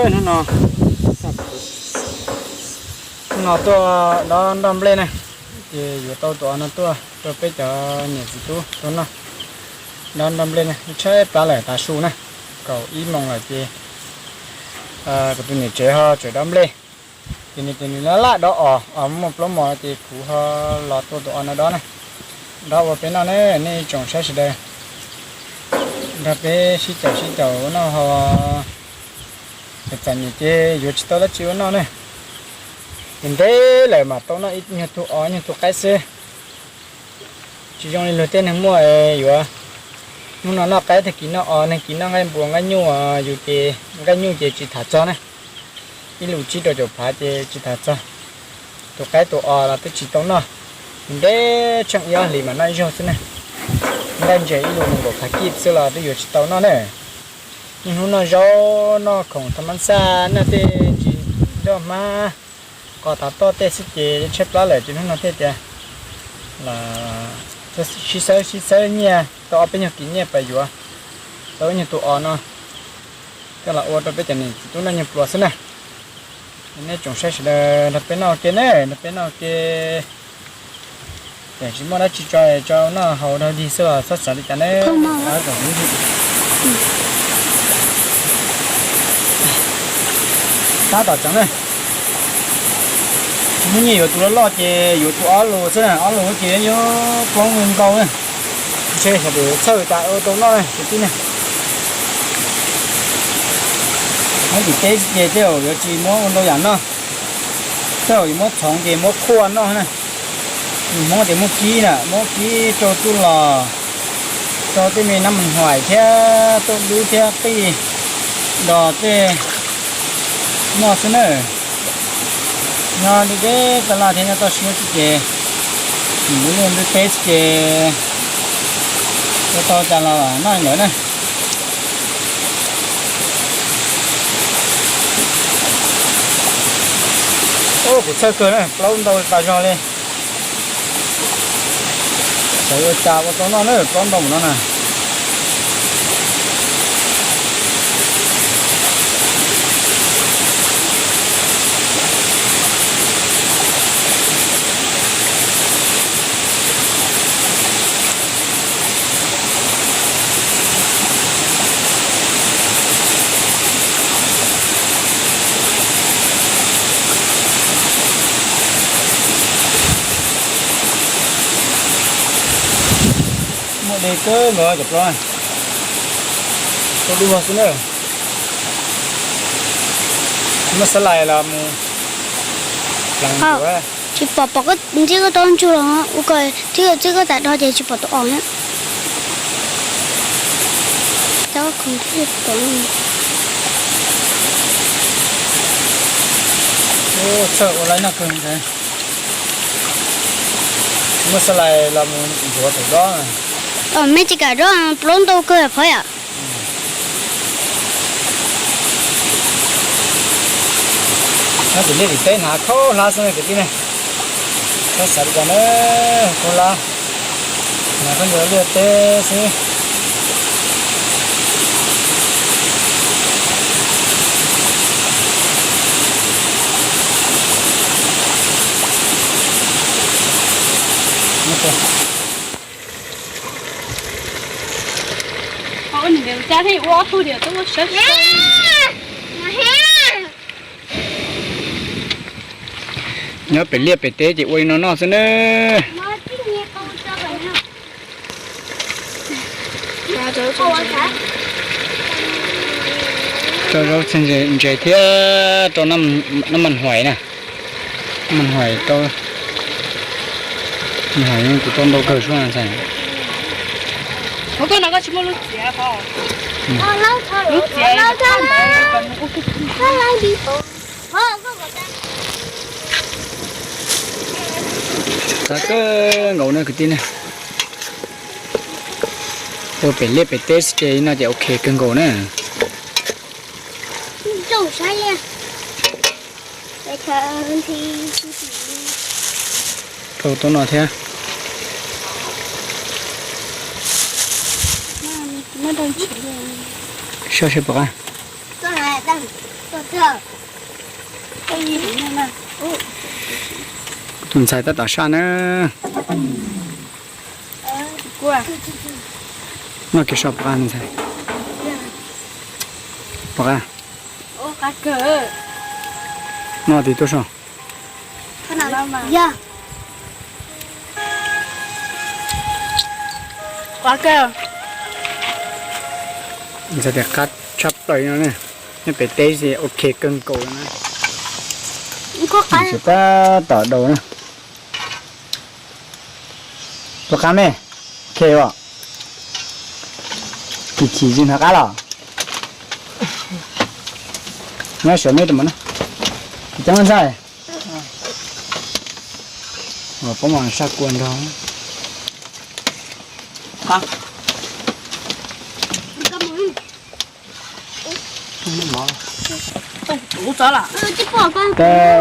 Hnub no, hnub no tuaj dob nroj nplej na, ces yuav tau tus os no tuaj rau peb cov niam txiv tub tau noj. Dob nroj nplej na, tshaib plab lawm tav su na, kaum ib moos lawm ces kuv tus niam tsev ho tseem dob nplej. Ces nws tias nws laj laj dob os, os muaj plaub mos ces kuv ho los tua tus os no dob na, dob ua peb noj na, nej tsoom saib sawv daws nrog peb sib caum sib caum ua noj ho. Txom nyem ces yuav tsis tau dab tsi ua noj ne. Ces ntev lawm mam tau noj ib nyuag tug os nyuag tug qaib xwb. Tsis zoo li luag tej neeg muaj yuav, hnub no noj qaib tag kis noj os, tag kis noj nqaij npua nqaij nyuj, yus ces nqaij nyuj ces tsis tham txog na. Ib lus tsib rau caum phav ces tsis tham txog. Tus qaib tus os los twb tsis tau noj, ntev tsheej ib ob hlis mam noj ib zaug xwb ne. Nqaij ntses ib lus nees nkaum phav kib xwb los twb yuav tsis tau noj ne. Niaj hnub noj zaub noj khoom tha mab xaj noj tej ntsis nroj hmab, qos tav toj tej xwb ces tshaib plab lawm ces hnub no thiaj tias sib xawb sib xawb nyiaj tau ob peb nyuag kis nyiaj pab yuav tau ib nyuag tus os no coj los ua rau peb cov niam txiv tub noj nyuag pluas xwb na. Nej tsoom saib sawv daws nrog peb noj ua ke ne, nrog peb noj ua ke. Ces tsis muaj dab tsi tso, tso noj haus rau dig xwb los txhob xav li cas ne. Tab tom tseev na. Tsis muaj nyiaj yuav tus loj loj ces yuav tus ob lus xwb na, ob lus ces yuav poob nkauj na. Ntshe xyov tus txhawj tas ua tau noj na kwv tij na. Hmoob tim teb ces tej zaum yuav tsis muab ua ntau yam noj, tej zaum yuav muab txhoov ces muab khuaj noj na. Hmoob ces muab kib na, muab kib rau txuj lom, rau tej me nab mas huaim thiab tuaj dub thiab qij dos tej noj xwb na. Nyob deb deb taj laj thiab nyob toj siab xwb ces, mus lub neej ntiaj teb xwb ces ua tau cas los noj ntawd na. Kuv txhawj kawg na, plaub ntau tas zog li. Xav ua cas ua tau noj na, plaub ntau mus no na. Muaj dej kawg nkaus cov plaub, tau dua xwb na. Muab xab lais los mus pleev. Tsis pom, pom ntsib koj rau ntsuag los ua ko, tib txij koj tas do ces tsis pom tus os na. Txhawj ua laib noj kawg ntag. Muab xab lais los mus ntxuav thaum dob. Mej tsis kam dob, plaub ntau kawg phov yom. Nyob tim liaj tim teb hnav khaub hlab xwb kwv tij ne. Txhob xav li cas na, khaub hlab, hnav khaub ncaws liaj teb xwb. Nyob pem liaj pem teb ces ua li no noj xwb na. Rau zaub txhej ntses thiab rau nab mas huais na. Nab mas huais rau, mas huais kuv tau ntau kawg suab ntxhais. Lub txiav, lub txiav. Qab kawg nkaus na kwv tij na. Ua pem liaj pem teb xwb ces no ces ok kawg nkaus na. Rau tau no thiab. Sab sab pom qab. Tus ntxhais tab tom saj na. Noj kiag so pom qab ntxhais. Pom qab. Noj tis tuaj so. Ntxhais tias qab tshaj plaws no ne. Nyob pem teb xwb ok kawg nkaus na. Tsis tab tom daus na. Tus qab me, ok os. Chim chim tsis hnov qab los. Nyob sawv me rau mus na. Coob ntxhais. Pab mas saj kua nrog.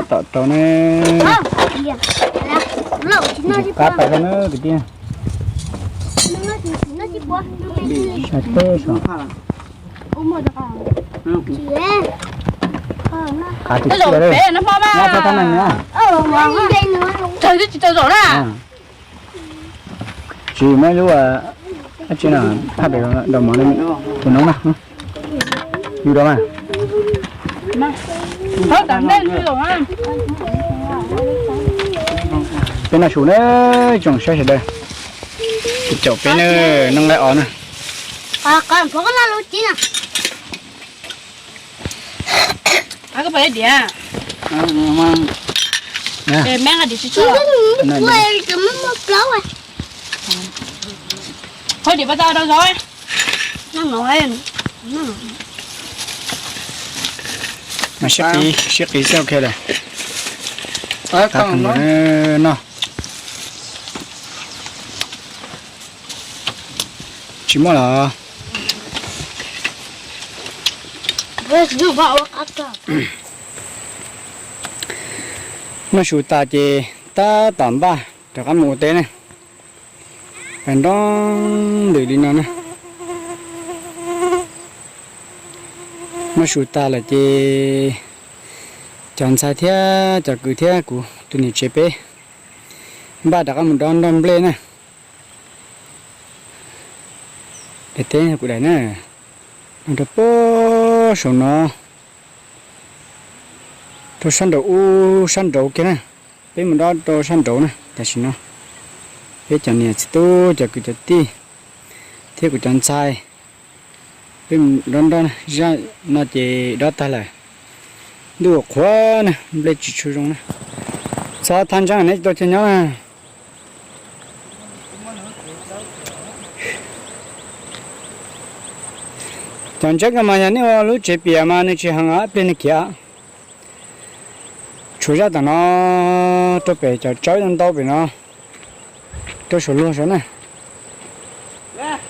Tab tom rau ne. Ntsis qab pais rau na kwv tij. Teb so. Qab twb txiaj li. Nyob txhob thab neeg na. Tsis muab lub, dab tsi no, phaj pem daus mov tus noob na. Yus rau mas. Peb noj su na, tsoom saib sawv daws. Tus caum peb na, noob nqaij os na. Mas siab qis, siab qis xwb ok lawm. Noj. Tsis muaj los. Noj su tas ces tab tom npaj rov qab mus ua teb ne. Pais nroo ntws li no na. Noj su tas lawm ces cov ntxhais thiab cov kwv thiab kuv tus niam tsev peb npaj rov qab mus dob nroj nplej na. Daim teb kuv daim na, no rau puag saum no, rau sab nraud ub sab nraud kiag na. Peb mus dob rau sab nraud na. Tam sim no peb cov niam txiv tub cov kwv cov tij thiab kuv cov ntxhais, peb mus dob nroj na. Zaj no ces dob tag lawm, ntuj qhuav na, nplej tsis tshua zoo na. Txhob thab ntseeb, neb tsis tau chaw nyob na. Cov ntseeb ko mas yog nej ua lub tsev piam mas nws tsis heev os, ib pliag nws khiav. Tshuav zaj tom no rau pem cov tsawb ntau ntau pem no, rau saum luag saud na.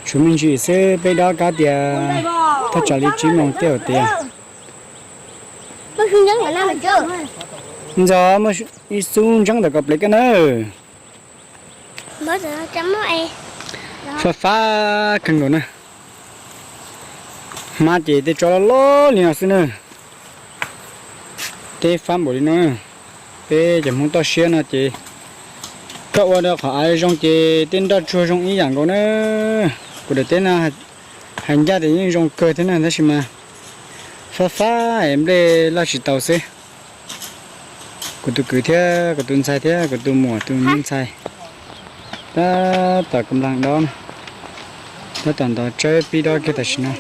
Tshuav me ntsis xwb, peb dob kab tias thaj tsam li tsib moos tej hauv tias. Ntxov muaj ib xub ntseeb ntawm ko plev koj nawb. Fab fab kawg nkaus na. Hmab ces tej tsob loj loj li no xwb na. Teb fab npaum li no, peb cov Hmoob toj siab no ces koj ua rau qhov av zoo ces tej nroj tsuag zoo ib yam nkaus na. Kuv daim teb no hais ncaj tias yeej zoo kawg thiab na, tab sis mas fab fab es nplej loj tsis tau xwb. Kuv tus kwv thiab kuv tus ntxhais thiab kuv tus muam tus me ntxhais tab tom kam nplas dob na, tab tom ntov tsawb pib dob kiag tam sim no.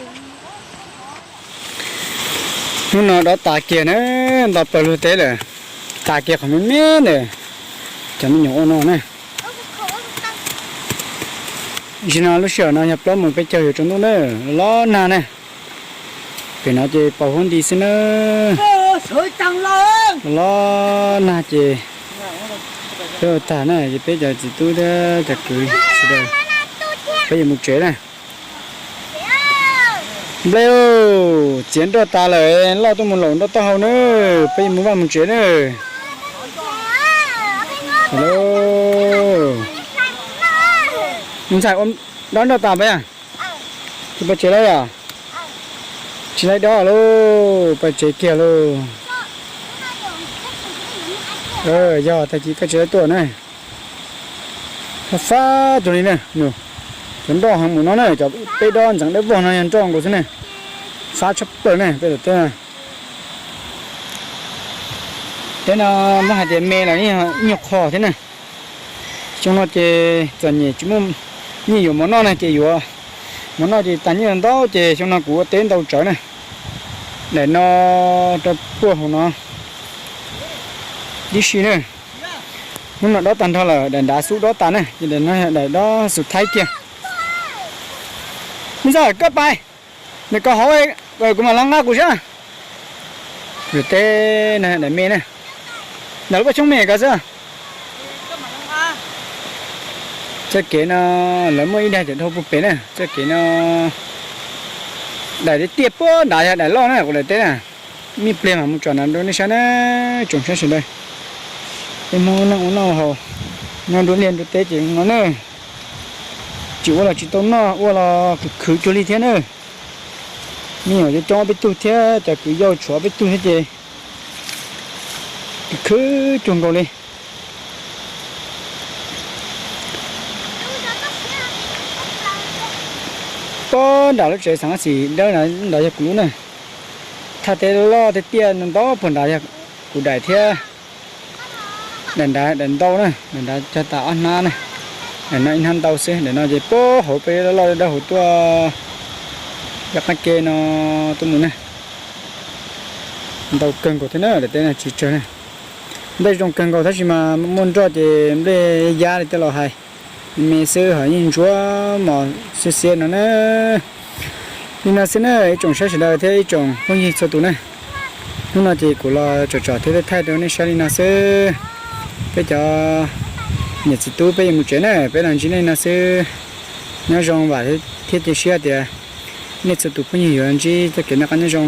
Hnub no dob tas kiag na, nto plaws luag teb lawm, tas kiag qhov me me ntawm cov me nyuam ua no na. Tam sim no lub sij hawm no yog plaub moos peb caug yuav tsaus ntuj na, los nag na. Pem no ces paus huab nti xwb na. Los nag ces peb ua tag na, ces peb cov txiv tub thiab cov kwv sawv daws peb yuav mus tsev na. Nplej, txiav nroj tas lawm, loj tuaj mus laum nroj taub hau na, peb yuav mus vaj mus tsev na. Ntxhais, dob nroj tas peb, tsis pais tsev lawm yom? Tsis laib dob lauj, pais tsev kiag lauj. Yog tag kis koj tsis laib tuaj na. Fab fab cuag li na, cov nroj heev mus no na, cov peb dob ntxeev dawb vog no yog nroj nkaus xwb na. Fab tshaj plaws na peb tom teb. Teb no muab hais tias me los ib nyuag qho thiab na. Xyoo no ces txom nyem tsis muaj nyiaj yuav mov noj na ces yuav mov noj ces tag nyiaj ntau ces xyoo no kuv ua teb ntau tsawv na. Daim no rau puag hauv no tib si na. Hnub no dob tag nrho lawm, daim nrad xub dob tas na, ces daim no yog daim dob xub thaib kiag. Ntxawm, koj pais, nws kaus hauv, kuv mam los nqa kuv sab. Daim teb no daim me na, daim lub paj xyoob me ko xwb. Txoj kev no lawv muaj ib daim cov dhau puag pem na, txoj kev no daim tiaj puag nrad yog daim loj na kuv daim teb na. Ib pliag mam mus tsom nrad rau nej saib na, tsoom saib sawv daws. Peb Hmoob neej ua noj haus, nyob nruab liaj nruab teb ces no na, tsis ua los tsis tau noj, ua los khwv khwv cuag li thiab na. Me nyuam coob coob ob peb tug thiab cov kwv yau tshuav ob peb tug thiab ces khwv khwv cuag nkaus li. Puag nram lub tsev xeem Ab Xim dawb nrad yog kuv lub na. Thaj teb loj tiaj tiaj ntau puag nrad yog kuv daim thiab. Daim nrad daim ntau na, daim nrad cog tas ob hnab na. Daim no ib hnab ntau xwb, daim no ces puag hauv peb loj loj dawb hauv tuaj, yog qab ke no tuaj mus na. Ntau kawg nkaus thiab na, daim teb no tsis tsawg na. Nplej zoo kawg nkaus tab sis mas muaj nroj ces nplej yab li tej laus hais, me xwb ho yeej ntsuab mos xiab xiab no na. Li no xwb na ib tsoom saib sawv daws thiab ib tsoom phooj ywg txhua tus na. Hnub no ces kuv los tsom tsom thiab thaij rau nej saib li no xwb. Peb cov niam txiv tub peb yuav mus tsev na, peb los ntsib nej li no xwb. Nyob zoo, vam thiab cia siab tias nej txhua tus phooj ywg yuav ntsib txoj kev noj qab nyob zoo.